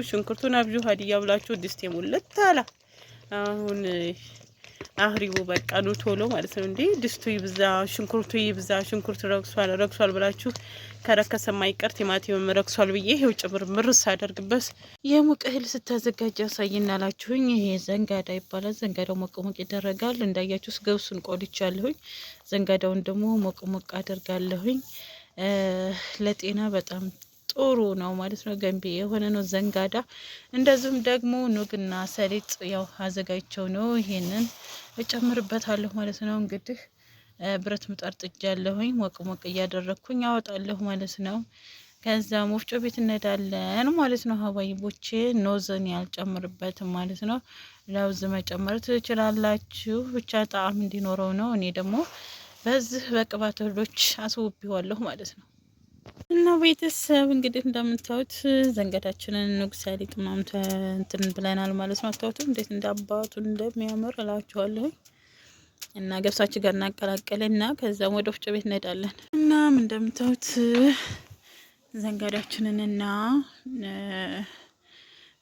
ሽንኩርቱን አብዡ ሀዲያ ብላችሁ ድስት የሞለት አላ አሁን አህሪቡ በቃ ኑ ቶሎ ማለት ነው። እንዴ ድስቱ ይብዛ፣ ሽንኩርቱ ይብዛ፣ ሽንኩርቱ ረክሷል ረክሷል ብላችሁ ከረከሰ ማይቀር ቲማቲምም ረክሷል ብዬ ይሄው ጭምር ምርስ አደርግበት። የሙቅ እህል ስታዘጋጅ ያሳይናላችሁኝ። ይሄ ዘንጋዳ ይባላል። ዘንጋዳው ሞቅ ሞቅ ይደረጋል። እንዳያችሁ ገብሱን ቆልቻለሁኝ። ዘንጋዳውን ደግሞ ሞቅ ሞቅ አደርጋለሁኝ። ለጤና በጣም ጥሩ ነው ማለት ነው። ገንቢ የሆነ ነው ዘንጋዳ። እንደዚሁም ደግሞ ኑግና ሰሊጥ ያው አዘጋጅቸው ነው። ይሄንን እጨምርበታለሁ ማለት ነው። እንግዲህ ብረት ምጣድ ጥጃለሁኝ። ሞቅ ሞቅ እያደረግኩኝ አወጣለሁ ማለት ነው። ከዛም ወፍጮ ቤት እንሄዳለን ማለት ነው። ሀባይቦቼ ኖዝን ያልጨምርበትም ማለት ነው። ለውዝ መጨመር ትችላላችሁ። ብቻ ጣዕም እንዲኖረው ነው። እኔ ደግሞ በዚህ በቅባት እህሎች አስውቤዋለሁ ማለት ነው። እና ቤተሰብ እንግዲህ እንደምታዩት ዘንገዳችንን ንጉ ሰሊጥ ምናምን እንትን ብለናል ማለት ነው። አታዩትም እንዴት እንዳባቱ እንደሚያምር እላችኋለሁ። እና ገብሳችን ጋር እናቀላቀልና ከዛም ወደ ወፍጮ ቤት እንሄዳለን። እናም እንደምታዩት ዘንጋዳችንንና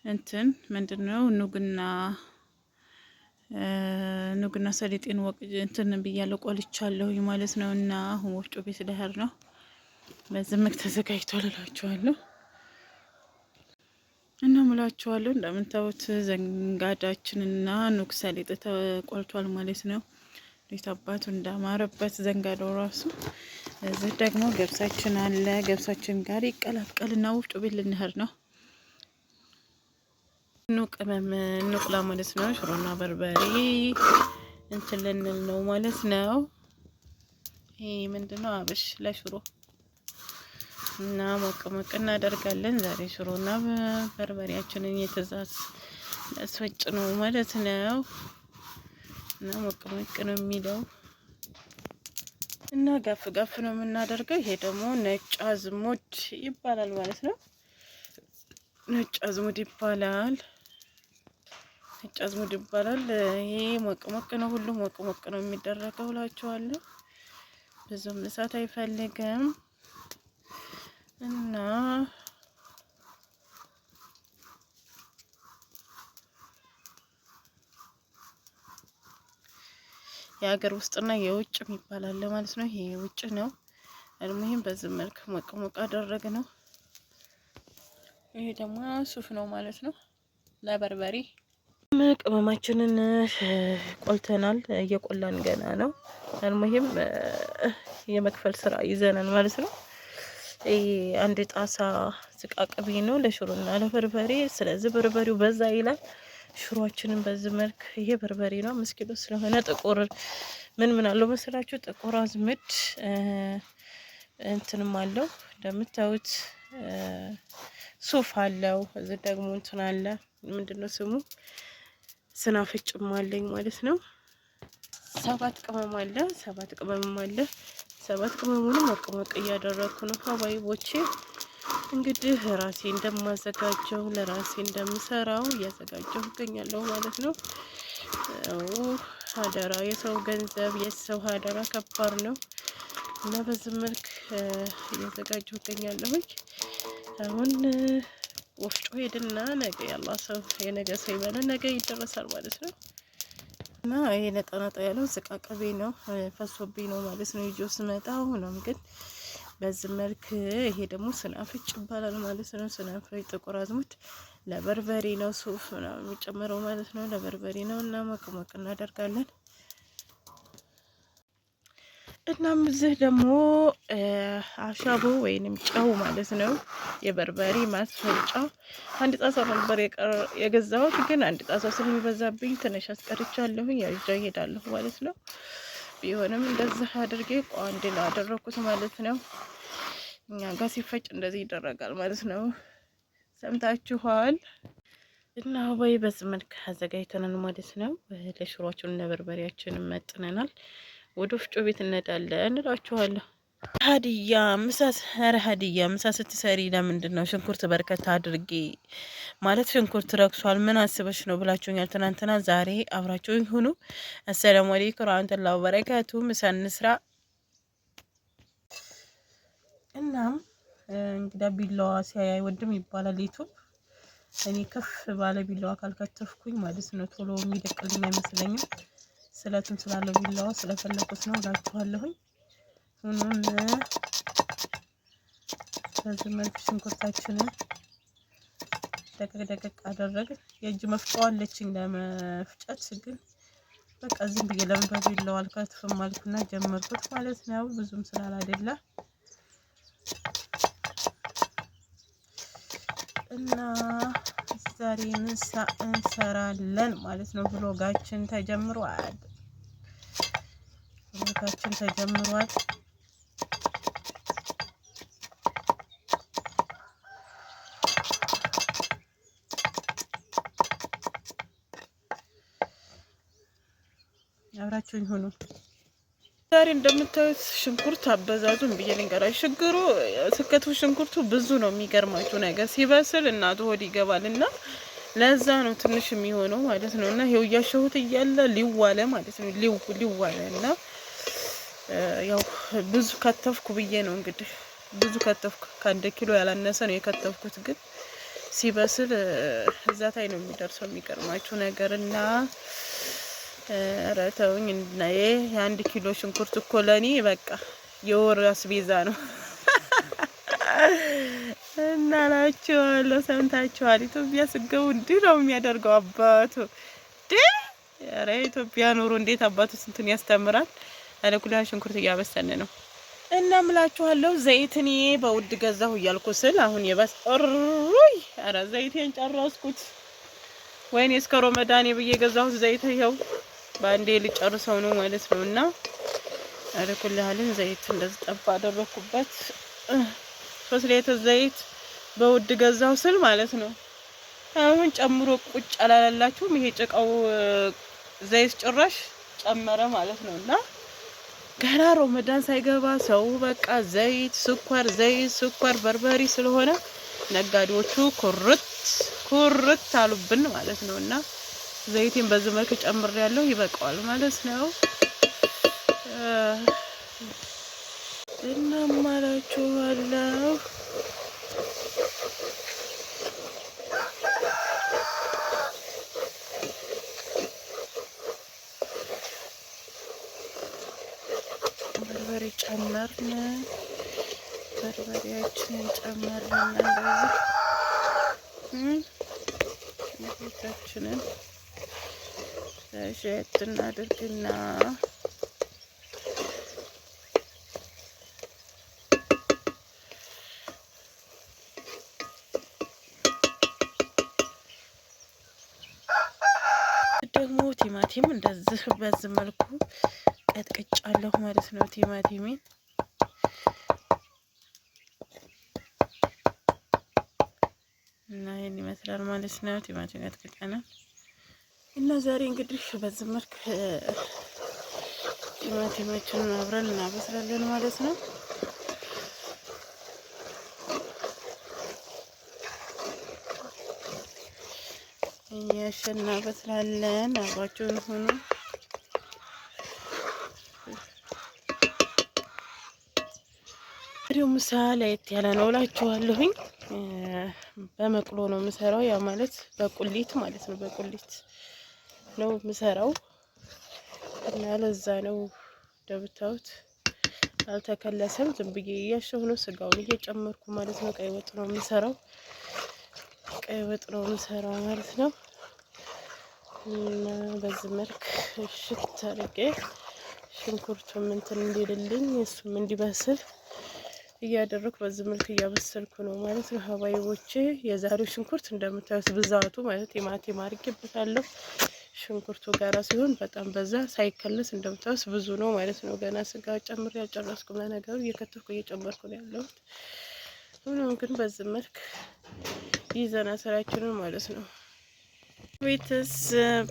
እንትን ምንድነው ኑግና ሰሊጤን ወቅ እንትን ብያለሁ ቆልቻለሁ ማለት ነው። እና አሁን ወፍጮ ቤት ልሄድ ነው። በዚህ መልክ ተዘጋጅቷል እላችኋለሁ እና ምላችኋለሁ። እንደምታዩት ዘንጋዳችንና ኑግ ሰሊጥ ተቆልቷል ማለት ነው። እንዴት አባቱ እንዳማረበት ዘንጋዳው ራሱ። እዚህ ደግሞ ገብሳችን አለ። ገብሳችን ጋር ይቀላቀልና ወፍጮ ቤት ልንሄድ ነው። ኑ ቅመም እንቁላ ማለት ነው። ሽሮና በርበሬ እንትን ልንል ነው ማለት ነው። ይሄ ምንድነው? አብሽ ለሽሮ እና ሞቅ ሞቅ እናደርጋለን። ዛሬ ሽሮና በርበሬያችንን የትእዛዝ ላስፈጭ ነው ማለት ነው። እና ሞቅ ሞቅ ነው የሚለው እና ጋፍ ጋፍ ነው የምናደርገው። ይሄ ደግሞ ነጭ አዝሙድ ይባላል ማለት ነው። ነጭ አዝሙድ ይባላል። ነጭ አዝሙድ ይባላል። ይሄ ሞቅ ሞቅ ነው፣ ሁሉም ሞቅ ሞቅ ነው የሚደረገው እላችኋለሁ። ብዙም እሳት አይፈልግም እና የሀገር ውስጥና የውጭ የሚባል አለ ማለት ነው። ይሄ የውጭ ነው። አልሙሂም በዚህ መልክ ሞቅ ሞቅ አደረግ ነው። ይሄ ደግሞ ሱፍ ነው ማለት ነው ለበርበሬ። ቅመማችንን ቆልተናል፣ እየቆላን ገና ነው። አልሙሂም የመክፈል ስራ ይዘናል ማለት ነው። ይሄ አንድ ጣሳ ዝቃቅቤ ነው ለሽሮና ለበርበሬ። ስለዚህ በርበሬው በዛ ይላል። ሽሮአችንን በዚህ መልክ ይሄ በርበሬ ነው 5 ኪሎ ስለሆነ ጥቁር ምን ምን አለው መሰላችሁ? ጥቁር አዝሙድ እንትንም አለው እንደምታዩት ሱፍ አለው። እዚህ ደግሞ እንትን አለ ምንድነው ስሙ ስናፍጭም አለኝ ማለት ነው። 7 ቅመም አለ፣ 7 ቅመምም አለ። 7 ቅመሙንም ሞቅ ሞቅ እያደረኩ ነው ሀባይቦቼ። እንግዲህ ራሴ እንደማዘጋጀው ለራሴ እንደምሰራው እያዘጋጀሁ እገኛለሁ ማለት ነው። አደራ የሰው ገንዘብ የሰው አደራ ከባድ ነው እና በዚህ መልክ እያዘጋጀሁ እገኛለሁኝ። አሁን ወፍጮ ሄድና ነገ ያላ ሰው የነገ ሰው ይበለን፣ ነገ ይደረሳል ማለት ነው። እና ይሄ ነጣ ነጣ ያለው ዝቃቅቤ ነው ፈሶብኝ ነው ማለት ነው ይዤው ስመጣ። ሆኖም ግን በዚህ መልክ ይሄ ደግሞ ስናፍጭ ይባላል ማለት ነው። ስናፍጭ ጥቁር አዝሙድ ለበርበሬ ነው፣ ሱፍ ምናምን የሚጨመረው ማለት ነው። ለበርበሬ ነው እና ሞቅ ሞቅ እናደርጋለን። እናም እዚህ ደግሞ አሻቦ ወይንም ጨው ማለት ነው የበርበሬ ማስፈጫ አንድ ጣሳ ነበር የገዛሁት፣ ግን አንድ ጣሳ ስለሚበዛብኝ ትንሽ አስቀርቻለሁኝ። ያው ይዤ እሄዳለሁ ማለት ነው። ቢሆንም እንደዚህ አድርጌ ቋንድ ላደረኩት ማለት ነው። እኛ ጋር ሲፈጭ እንደዚህ ይደረጋል ማለት ነው። ሰምታችኋል። እና ወይ በዚህ መልክ አዘጋጅተናል ማለት ነው። ለሽሯችን እና በርበሬያችን መጥነናል። ወደ ወፍጮ ቤት እንሄዳለን እላችኋለሁ። ሀዲያ ምሳ ኧረ ሀዲያ ምሳ ስትሰሪ ለምንድን ነው ሽንኩርት በርከት አድርጌ ማለት ሽንኩርት ረክሷል ምን አስበሽ ነው ብላችሁኛል ትናንትና። ዛሬ አብራችሁኝ ሁኑ። አሰላሙ አለይኩም ወራህመቱላሂ ወበረካቱ። ምሳ እንስራ። እናም እንግዳ ቢላዋ ሲያይ አይወድም ይባላል ዩቱብ። እኔ ከፍ ባለ ቢላዋ ካልከተፍኩኝ ማለት ነው ቶሎ የሚደቅልኝ አይመስለኝም። ስለትም ስላለው ቢላዋ ስለፈለኩት ነው እላችኋለሁኝ። ሁኑን በዚህ መልክ ሽንኩርታችንን ደቀቅ ደቀቅ አደረግን። የእጅ መፍጫው አለችኝ ለመፍጨት ግን በቃ ዝም ብዬ ለምን በቢላዋ አልከትፍም አልኩና ጀመርኩት ማለት ነው። ብዙም ስላላደለ እና ዛሬ ምሳ እንሰራለን ማለት ነው። ብሎጋችን ተጀምሯል። ብሎጋችን ተጀምሯል። አብራችሁኝ ሁኑ። ዛሬ እንደምታዩት ሽንኩርት አበዛዙን ብዬ ልንገራችሁ። ችግሩ ስከቱ ሽንኩርቱ ብዙ ነው። የሚገርማችሁ ነገር ሲበስል እናቱ ሆድ ይገባል እና ለዛ ነው ትንሽ የሚሆነው ማለት ነው። እና ይኸው እያሸሁት እያለ ሊዋለ ማለት ነው ሊዋለ እና ያው ብዙ ከተፍኩ ብዬ ነው እንግዲህ ብዙ ከተፍኩ። ከአንድ ኪሎ ያላነሰ ነው የከተፍኩት፣ ግን ሲበስል እዛ ታይ ነው የሚደርሰው። የሚገርማችሁ ነገር እና ኧረ ተውኝ። እና የአንድ ኪሎ ሽንኩርት እኮ ለእኔ በቃ የወር አስቤዛ ነው እና እላችኋለሁ። ሰምታችኋል። ኢትዮጵያ ስገቡ እንዲህ ነው የሚያደርገው አባቱ። ኧረ ኢትዮጵያ ኑሮ እንዴት አባቱ ስንቱን ያስተምራል። አለኩላ ሽንኩርት እያበሰን ነው እና ምላችኋለሁ። ዘይት እኔ በውድ ገዛሁ እያልኩ ስል አሁን የባስ ሩይ ኧረ ዘይቴን ጨረስኩት። ወይኔ እስከ ሮመዳኔ ብዬ የገዛሁት ዘይት ይኸው በአንዴ ልጨርሰው ነው ማለት ነው። እና አለኩልህልን ዘይት እንደዚህ ጠባ አደረኩበት። 3 ሊትር ዘይት በውድ ገዛው ስል ማለት ነው። አሁን ጨምሮ ቁጭ አላላችሁም? ይሄ ጭቃው ዘይት ጭራሽ ጨመረ ማለት ነው። እና ገና ሮመዳን ሳይገባ ሰው በቃ ዘይት፣ ስኳር፣ ዘይት፣ ስኳር፣ በርበሬ ስለሆነ ነጋዴዎቹ ኩርት ኩርት አሉብን ማለት ነው። እና ዘይቴን በዚህ መልክ ጨምሬያለሁ፣ ይበቃዋል ማለት ነው። እና ማላችኋለሁ በርበሬ ጨመርን። በርበሬያችንን ጨመርንና እንደዚህ ሽንኩርታችንን ሸት እናድርግና ደግሞ ቲማቲም እንደዚህ በዚህ መልኩ ቀጥቅጫለሁ ማለት ነው። ቲማቲሜን እና ይሄን ይመስላል ማለት ነው። ቲማቲም ቀጥቅጠናል እና ዛሬ እንግዲህ በዚህ መልክ ቲማቲማችንን አብረን እናበስላለን ማለት ነው። እያሸን እናበስላለን። አብራችሁን ሁኑ። እንግዲህ ምሳ ለየት ያለ ነው እላችኋለሁኝ። በመቅሎ ነው የምሰራው። ያ ማለት በቁሊት ማለት ነው። በቁሊት ነው የምሰራው እና ለዛ ነው እንደምታዩት አልተከለሰም። ዝም ብዬ እያሸሁ ነው፣ ስጋውን እየጨመርኩ ማለት ነው። ቀይ ወጥ ነው የምሰራው፣ ቀይ ወጥ ነው የምሰራው ማለት ነው። እና በዚህ መልክ እሽት አድርጌ ሽንኩርቱም እንትን እንዲልልኝ እሱም እንዲበስል እያደረኩ በዚህ መልክ እያበሰልኩ ነው ማለት ነው። ሀባይቦቼ የዛሬው ሽንኩርት እንደምታዩት ብዛቱ ማለት ቲማቲም አድርጌበታለሁ። ሽንኩርቱ ጋራ ሲሆን በጣም በዛ፣ ሳይከለስ እንደምታዩት ብዙ ነው ማለት ነው። ገና ስጋ ጨምሬ አልጨረስኩም። ለነገሩ እየከተፍኩ እየጨመርኩ ነው ያለሁት። ሆኖም ግን በዚህ መልክ ይዘና ስራችንን ማለት ነው። ቤተሰብ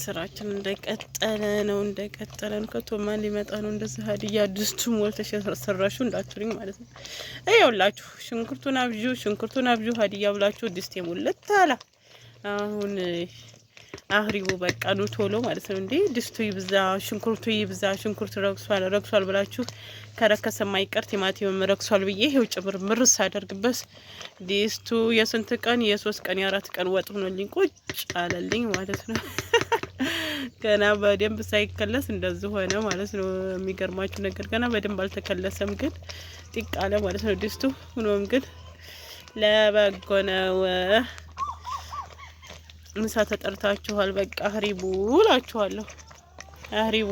ስራችን እንደቀጠለ ነው፣ እንደቀጠለ ነው። ከቶ ማን ሊመጣ ነው? እንደዚህ ሀዲያ ድስቱ ሞልተሽ ሰራሹ እንዳትሉኝ ማለት ነው። ይኸውላችሁ ሽንኩርቱን አብዡ፣ ሽንኩርቱን አብዡ ሀዲያ ብላችሁ ድስት የሞለት አላ አሁን አህሪቡ በቃ ኑ ቶሎ ማለት ነው። እንዴ ድስቱ ይብዛ፣ ሽንኩርቱ ይብዛ፣ ሽንኩርቱ ረክሷል ረክሷል ብላችሁ ከረከሰ ማይቀር ቲማቲምም ረክሷል ብዬ ይሄው ጭምር ምር ሳደርግበት ድስቱ የስንት ቀን የ3 ቀን የ4 ቀን ወጥ ሆኖልኝ ቁጭ አለልኝ ማለት ነው። ገና በደንብ ሳይከለስ እንደዚህ ሆነ ማለት ነው። የሚገርማችሁ ነገር ገና በደንብ አልተከለሰም፣ ግን ጢቅ አለ ማለት ነው ድስቱ። ሆኖም ግን ለበጎ ነው። ምሳ ተጠርታችኋል። በቃ አህሪቡ እላችኋለሁ። አህሪቡ።